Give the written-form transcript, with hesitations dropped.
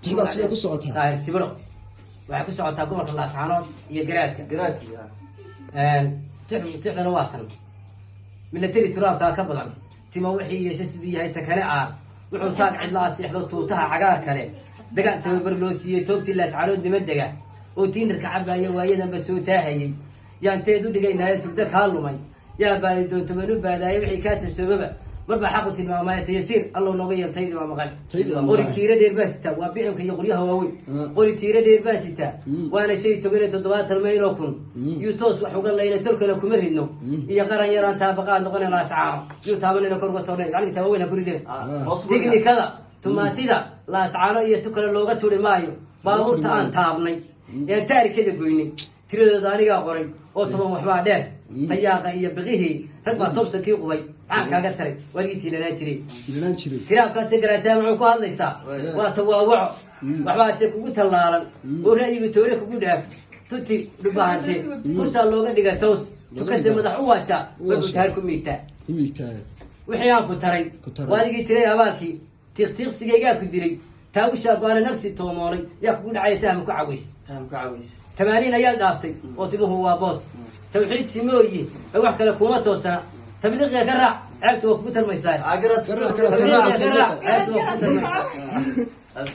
Tixdaas ayaa ku socotaa. Daahir Sibiro waxay ku socotaa gobolka Laascaanood iyo Garaadka. Garaadkii. Tixdana waa tan: milateri turaabkaa ka badan, tima wixii yeesha siduu yahay takane aar, wuxuu taag cidlaa seexdo, tuutaha cagaar kale, dagaal tababar loo siiyey, toogtii Laascaanood nima dega oo tiinarka cabaya, waayadanba soo taahayey. Yaan teed u dhigaynaayo tugda kaa lumay, yaa baadi doonto baan u baadaaya, wixii kaa tasoobaba marbaa xaqu tilmaamaya. Tayasiir Allow nooga yeel, taydii baa maqan. Taydii baa Qori maqan. tiira dheer baa sitaa, waa BM-ka iyo qoryaha waaweyn. Qori tiira dheer baa sitaa, waana shay togan iyo 70 mayloo kun. Yuu toos wax uga layna, tolkana kuma ridno, iyo qaran yaraan taabaqaad noqona. Laascaano yuu taabanayna kor uga toornay, lacagta taawaweyn ha ku ridina. Tiknikada tumaatida Laascaano iyo tukale looga turi maayo. Baabuurta aan taabnay ee taarikada goynay tiradooda anigaa qoray oo 10 waxbaa dheer. Tayaaqa iyo biqihii rag baa tobsankii qubay, maxaan kaaga taray wadigii tiilanaan jiray? Tiilanaan jiray. Tiraabkaase garaajaa ku hadlaysaa, waa tawaawaco waxbaase kugu tallaalan oo ra'yigu toore kugu dhaaf. Tuti dhubahante kursaa looga dhiga toos, tukase madax u waashaa, way ku miigtaa. Ku miigtaa. Wixii aan ku taray Ku taray. Waadigii tiray abaalkii, tiiqtiiqsigaygaa ku dilay, taawishaa go-aana nafsi toomoolay, yaa kugu dhacaya tahma ku caways. Faham ku caawis. 80 ayaa dhaaftay oo timuhu waa boos, tawxiid simooyi ee wax kale kuma toosana. Tabliiqiga ka raac, ceebta waa kugu tarmaysaa. Agarat. Ka raac, ka raac. Tabliiqiga ka raac, ceebta waa kugu tarmaysaa.